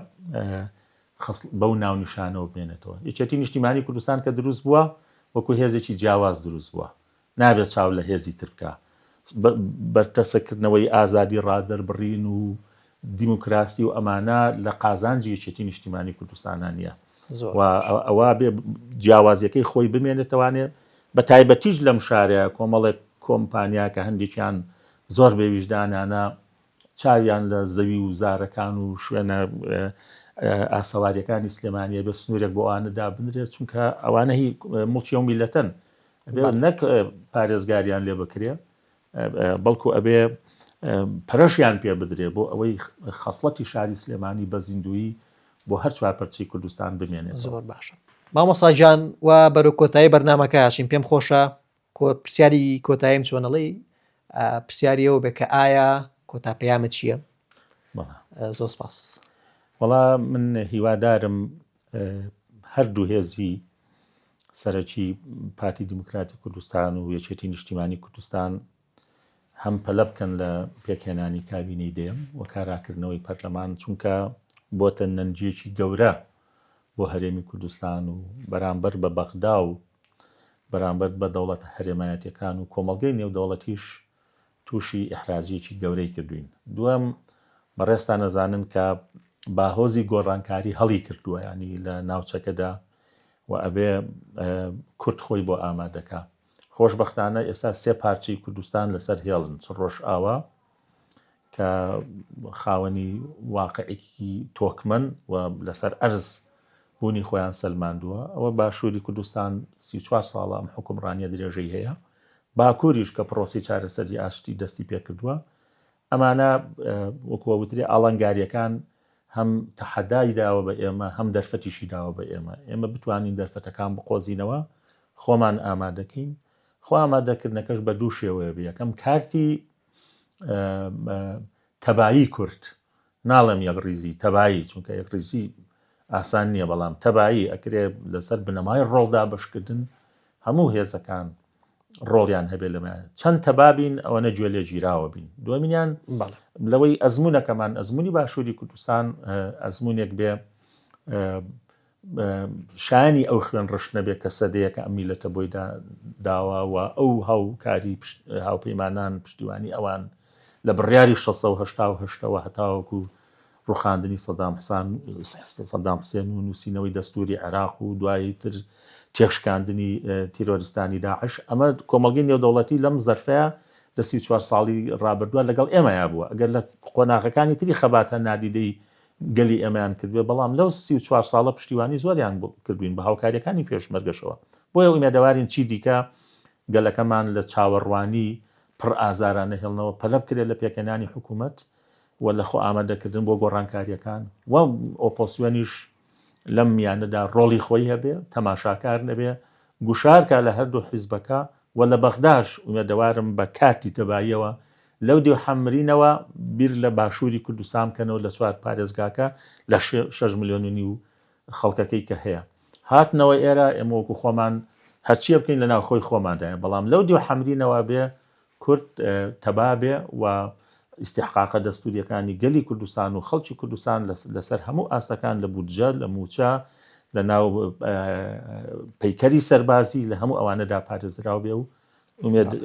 بەو ناونیشانەوە بمێنێتەوە یەکێتی نیشتیمانی کوردستان کە دروست بووە وەکو هێزێکی جیاواز دروست بووە نابێت چاو لە هێزی تر بکا. بەرتەسککردنەوەی ئازادی ڕادەربڕین و دیموکراسی و ئەمانە لە قازانجی یەکێتی نیشتیمانی کوردستانا نییە و ئەوە بێ جیاوازیەکەی خۆی بمێنێتەوانێ بە تایبەتیش لەم شارەیە کۆمەڵێک کۆمپانیا کە هەندێکیان زۆر بێ ویژدانانە چاویان لە زەوی و زارەکان و شوێنە ئاسەواریەکانی سلێمانیە بێ سنوورێک بۆ ئەوانە دابنرێت چونکە ئەوانە هی موڵکی ئەو میلەتەن ئەبێ نەک پارێزگاریان لێ بکرێ بەڵکو ئەبێ پەرەشیان پێ بدرێ بۆ ئەوەی خەسڵەتی شاری سلێمانی بە زیندویی بۆ هەر چوار پەرچەی کوردستان بمێنێت. زۆر باشە مامۆستا گیان وا بەرەو کۆتایی بەرنامەکە ئەچین پێم خۆشە پرسیاری کۆتاییم چۆنەڵی پرسیاری ئەوە بێ کە ئایا کۆتا پەیامت چییە؟ زۆر سپاس. وەڵا من هیوادارم هەردوو هێزی سەرەکی پارتی دیموکراتی کوردستان و یەکێتی نیشتیمانی کوردستان هەم پەلە بکەن لە پێکهێنانی کابینەی دەیەم و کاراکردنەوەی پەرلەمان چونکە بۆتە نەنگیەکی گەورە بۆ هەرێمی کوردستان و بەرامبەر بە بەغدا و بەرامبەر بە دەوڵەتە هەرێمایەتیەکان و کۆمەڵگەی نێودەوڵەتیش تووشی ئیحراجیەکی گەورەی کردوین. دووەم، بەڕێزتان ئەزانن کە باهۆزی گۆڕانکاری هەڵی کردووە یانی لە ناوچەکەدا و ئەبێ کورد خۆی بۆ ئامادەکا. خۆشبەختانە ئێستا سێ پارچەی کوردستان لەسەر هێڵن، چ ڕۆژئاوا کە خاوەنی واقعێکی تۆکمەن و لەسەر ئەرز بوونی خۆیان سەلماندووە، ئەوە باشووری کوردستان 34 ساڵە ئەم حوکمڕانیە درێژەی هەیە، باکووریش کە پرۆسەی چارەسەری ئاشتی دەستی پێکردووە، ئەمانە وەکو ئەوترێ ئاڵنگارییەکان هەم تەحەدای داوە بە ئێمە هەم دەرفەتیشی داوە بە ئێمە، ئێمە بتوانین دەرفەتەکان بقۆزینەوە خۆمان ئامادەکەین، خۆ ئامادەکردنەکەش بە دوو شێوەیە بێ، یەکەم کارتی تەبایی کورد، ناڵێم یەکڕیزی، تەبایی، چونکە یەکڕیزی ئاسان نییە، بەڵام تەبایی ئەکرێ لەسەر بنەمای ڕۆڵ دابەشکردن هەموو هێزەکان ڕۆڵیان هەبێت لەمە چەند تەبا بین ئەوەنە گوێ لێ گیراوە بین دومینیان لەوەی ئەزمونەکەمان ئەزمموی باشووری کوردستان ئەزمونێک بێ شایانی ئەو خوێن ڕشتنە بێ کە سەدەیەکە ئەم میلەتە بۆی داوە و ئەو هاوکاری هاوپەیمانان پشتیوانی ئەوان لە بڕیاری 688ەوە هەتاوەکو ڕوخاندنی سەدام حسان سەدام حسێن و نووسینەوەی دەستوری عێراق و دوایی تر تێکشکاندنی تیرۆریستانی داعش ئەمە کۆمەڵگەی نێودەوڵەتی لەم زەرفەیە لە 34 ساڵی ڕابردووە لەگەڵ ئێمەیا بووە ئەگەر لە قۆناغەکانی تری خەباتە نادیدەی گەلی ئێمەیان کردبێ بەڵام لەو 34 ساڵە پشتیوانی زۆریان کردوین بە هاوکاریەکانی پێشمەرگەشەوە بۆیە ئومێدەوارین چی دیکە گەلەکەمان لە چاوەڕوانی پڕ ئازارە نەهێڵنەوە، پەلە بکرێت لە پێکهێنانی حکوومەت و لە خۆ ئامادەکردن بۆ گۆڕانکارییەکان و ئۆپۆسیۆنیش لەم میانەدا ڕۆڵی خۆی هەبێ، تەماشاکار نەبێ، گوشار کا لە هەردوو حیزبەکە و لە بەغداش ئومێدەوارم بە کارتی تەباییەوە لەو دیو حەمرینەوە بیر لە باشووری کوردستان بکەنەوە لە چوار پارێزگاکە لە شەش ملیۆن و نیو خەڵکەکەی کە هەیە هاتنەوە ئێرە ئێمە وەکو خۆمان هەرچیە بکەین لە ناوخۆی خۆماندایە بەڵام لەو دیو حەمرینەوە بێ کورد تەبا بێ و ئیستیحقاقە دەستوریەکانی گەلی کوردستان و خەڵکی کوردستان لەسەر هەموو ئاستەکان لە بودجە لە موچە لە ناو پەیکەری سەربازی لە هەموو ئەوانەدا پارێزراو بێ و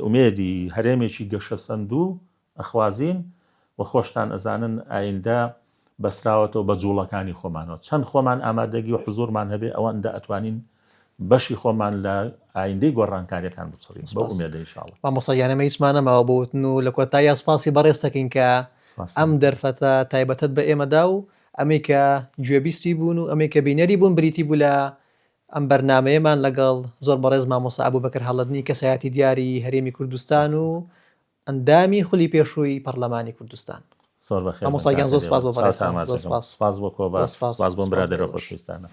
ئومێدی هەرێمێکی گەشەسەندوو ئەخوازین و خۆشتان ئەزانن ئایندە بەسراوەتەوە بە جوڵەکانی خۆمانەوە چەند خۆمان ئامادەگی و حزوڕمان هەبێ ئەوەندە ئەتوانین بەشی خۆمان لە ئایندەی گۆڕانکاریەکان بچڕین بەو ئومێدە ان شاء اللە. مامۆستا گیان ئێمە هیچمان نەماوە بۆ وتن و لە کۆتاییا سوپاسی بەڕێزت دەکەین کە ئەم دەرفەتە تایبەتەت بە ئێمە دا و ئەمەی کە گوێبیستی بوون و ئەمەی کە بینەری بوون بریتی بوو لە ئەم بەرنامەیەمان لەگەڵ زۆر بەڕێز مامۆستا ئەبوبەکر هەڵەدنی کەسایەتی دیاری هەرێمی کوردستان و ئەندامی خولی پێشووی پەڕلەمانی کوردستان. زۆر بەخێر بێن مامۆستا گیان کاکە زۆر سپاس دێوە بۆ چاوتان بەڕێزتان ماچ زۆر ئەکەم سپاس سپاس بۆ زۆر کۆبا سپاس سپاس بۆم سپاس بۆ برادەرە ئێوەش. خۆشەویستانە.